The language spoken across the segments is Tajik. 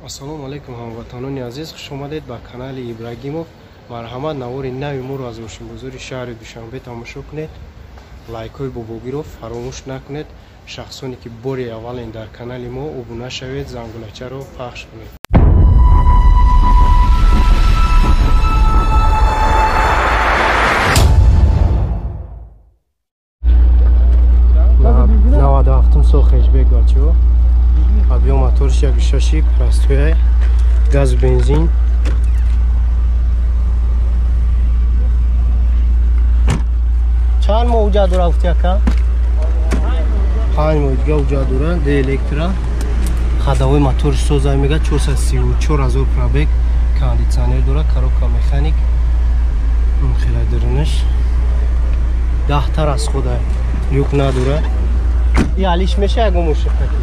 Ассалому алайкум ҳамватанони азиз, хуш омадед ба канали Ибрагимов. Марҳамат, навори нави моро аз мошинбозори шаҳри Душанбе тамошо кунед. Лайкҳои бобогиро фаромӯш накунед. Шахсоне ки бори аввален дар канали мо, обуна шавед, зангулачаро пахш кунед. Наваду ҳафтум сол хешбек, бачаҳо. Объем моторш 1.6 простой, газ, бензин. Чанд моҳ уҷа дора гуфти ака? 5 моҳ дига уҷа дора, д электро. Ходовой мотор соза мега, 434 ҳазор пробег, кондитсионер дора, коробка механик. Хеле дурунаш. Даҳтар аз худа люк надора. И алиш меша ягон мошинқати?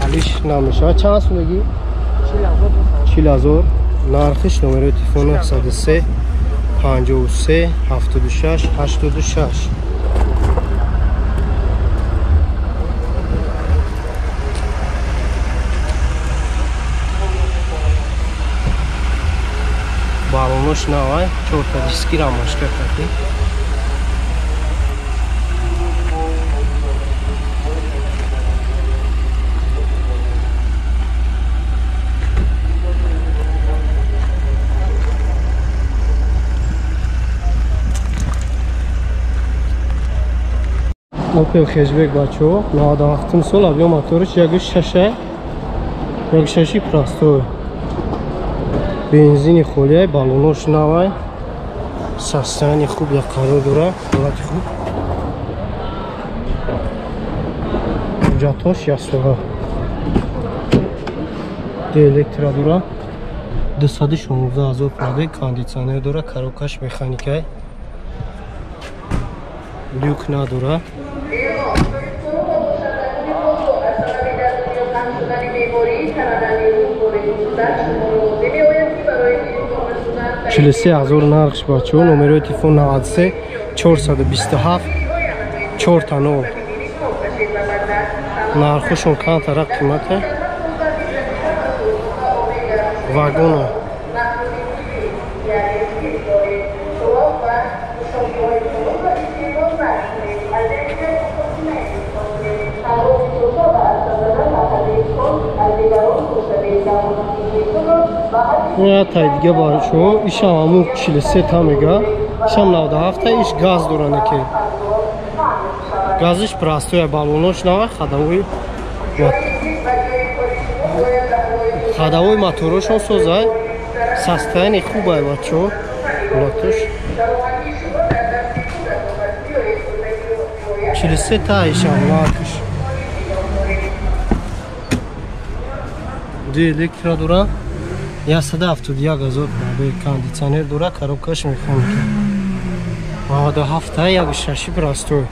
Алиш намешава. Чанд сум мегӣ? 40 000 нархиш. Номерои телефон 903 53 76 86. Балонош навай, чорта диски рамашка кати. Opel хешбек, бачаҳо, 97 сол, объем моториш 1.6, 1.6 простой, бензини холияй, баллонош навай, состояние хуб дар қарор дора, ҳолати хуб, ҳуҷҷатҳош яксола, электро дора, 216 ҳазор пробег, кондитсионер дора, коробкаш механикай, люк надора. 43 000 нархш, бачаҳо. Номерои телефон 93 427 4 0. Нархошон камтара қимата. Вагона тай дига, бачаҳо, ишам ҳамун 43 та мега, ишам 97-та. Иш газ доране ки газиш простой, баллонош нава, ходовой моторошон созай, состояние хубай, бачаҳо, ҳолатош. 43 та ишам нархиш. Ди электро дора, 171 000 пробег, кондитсионер дора, коробкаш механика, 97-та, 1.6 простой.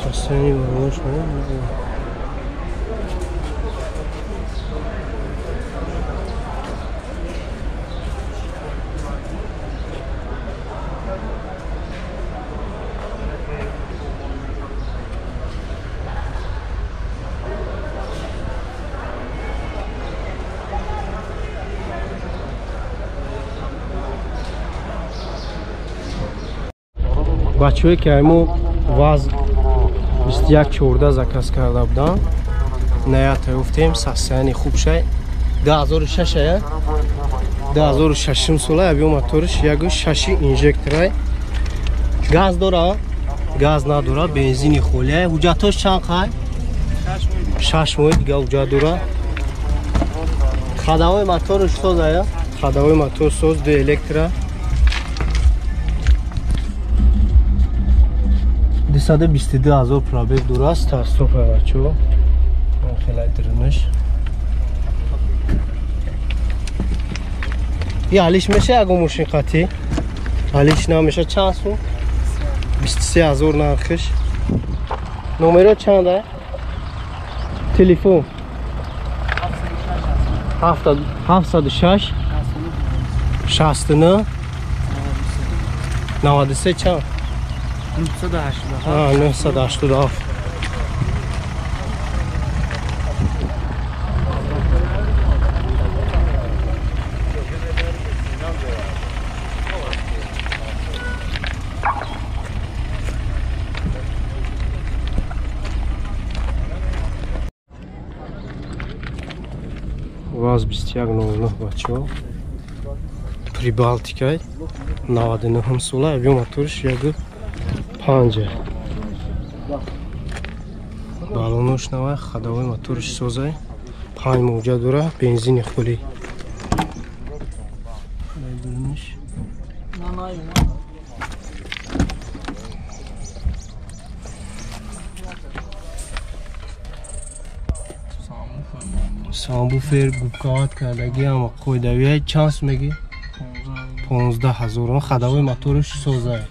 Состояние баллонош. Бачаҳое ки мо ВАЗ 2114 заказ карда будам, наята ёфтем, состояние хуб шай, 2006 ая, 2006 сола, объем моториш 1.6, инжекторай, газ дора, газ надора, бензини холия. Ҳуҷҷатош чанд қай? 6 моҳи дига ҳуҷҷат дора. Ходовой моторш соз ая, ходовой мотор соз, ду электро, 222 000 пробег дора, старт-стоп, бачаҳо, хеле дурунаш. И алиш меша ягон мошин қатӣ? Алиш намеша. Чанд сум? 23 000 нархиш. Номеро чанда? Телефон. 706 69 93 чанд? 987. 987. ВАЗ 2109 бачаҳо. Прибалтикай 99 сола, авио моторш 1.5. Балонош навай, ходовой моторш созай. 5 мавҷа дора, бензини холӣ. Самбуфер губкават кардаги ама қоидавия чанд сум меги? 15,000. Ходовой моторш созай.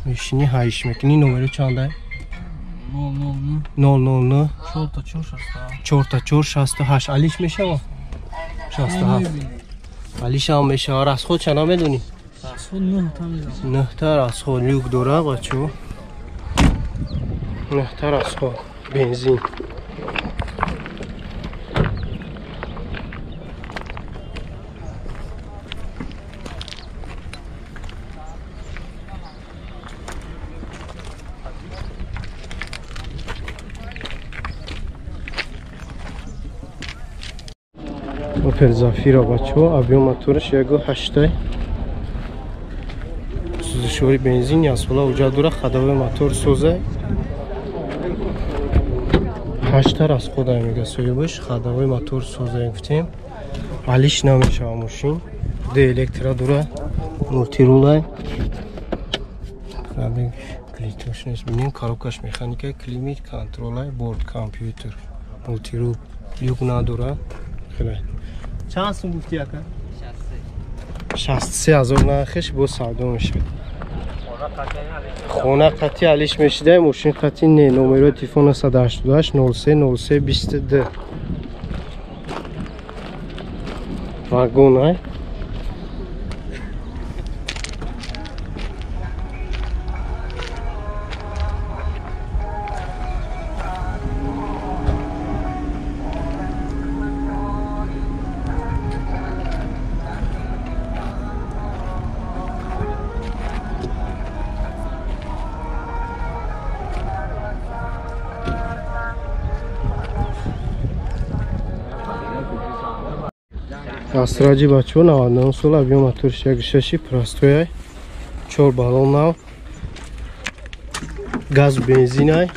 Мешини ҳайш мекунӣ. Номеро чандай? 009 4468. Алиш мешава? 67. Алишам мешава. Расход ча намедонӣ? 9 та расход. Люк дора бачо. 9 та расход. Бензин. Opel Zafira бачо, объем мотораш 1.8. Сӯзишвори бензин, ясола уҷа дора, ходовой мотор соза. 8 расхода мега соҳибаш, ходовой мотор соза гуфтем. Алиш намешава мошин. Ду электро дора, мультирула. Пробег плитош нест. Бинем коробкаш механика, климат контролай, борт компютер, мультирул, люк надора. Чанд сум гуфти ака? 63,000 нархиш бо савдо мешавад. Хона қатъи алиш мешида, мошин қатъи не. Номерои телефон 188 03 03 22. Вагон ай. Астраҷи бачо 99 сола, объем моторш 1.6 простояй, 4 баллон нав, газ бензинай.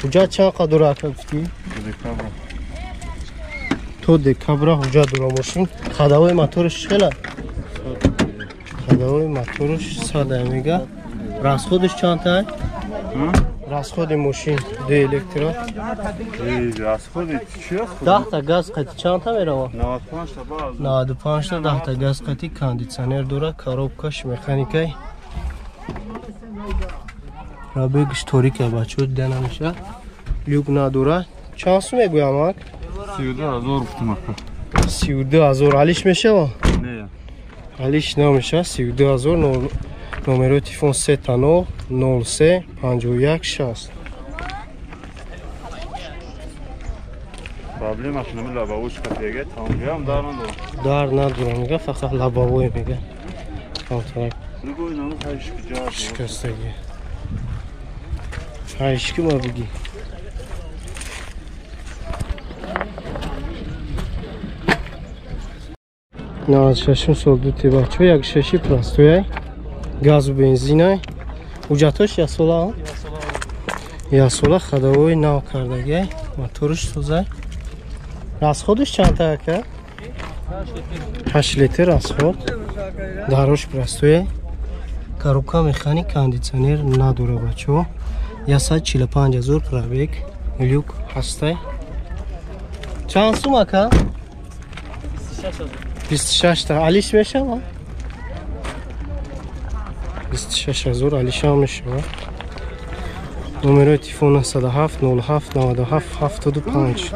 Ҳуҷҷат чанд қадр дора ака гуфтӣ? То декабра ҳуҷҷат дора мошин. Ходовой моторш чӣ хела? Ходовой моторш 100 мега. Расходш чанд тай? Расходи мошин ду электро. Расходи чӣ расход? 10 та газ қати чанд та мерава? 95 та баз. 95 та 10 та газ қати, кондитсионер дора, коробкаш механикай. Пробегш торика бачо дида намеша. Люк надора. Чанд сум мегӯям ак? 32,000 гуфтам ака. 32,000 алиш мешава? Не. Алиш намеша. 32,000. Номерои телефон 3 0 03 51 60. Проблемаш нами лобовой шкафеге, тамгам дар надорам. Дар надорам, мега фақат лобовой мега. Камтарак. Нигоҳ нану ҳайшки ҷа. Шикастагӣ. Ҳайшки ма бигӣ. 96 сол ду тебачо, 1.6 простояй. Газу бензинай. Ҳуҷҷатош ясола? Ясола, ходовой нав кардагай, моторш созай. Расходш чанд та ака? 8 литр расход. Дарош простояй. Коробка механик, кондитсионер надора бачо. 145,000 пробег, люк ҳастай. Чанд сум ака? 26 та. Алиш мешава? 26,000 алишам мешава. Номерои телефон 907 07 97 75.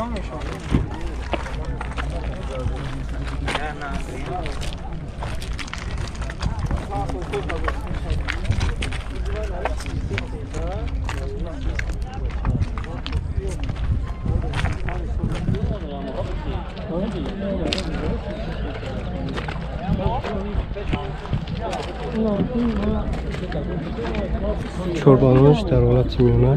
Чорбанош дар ҳолати миёна.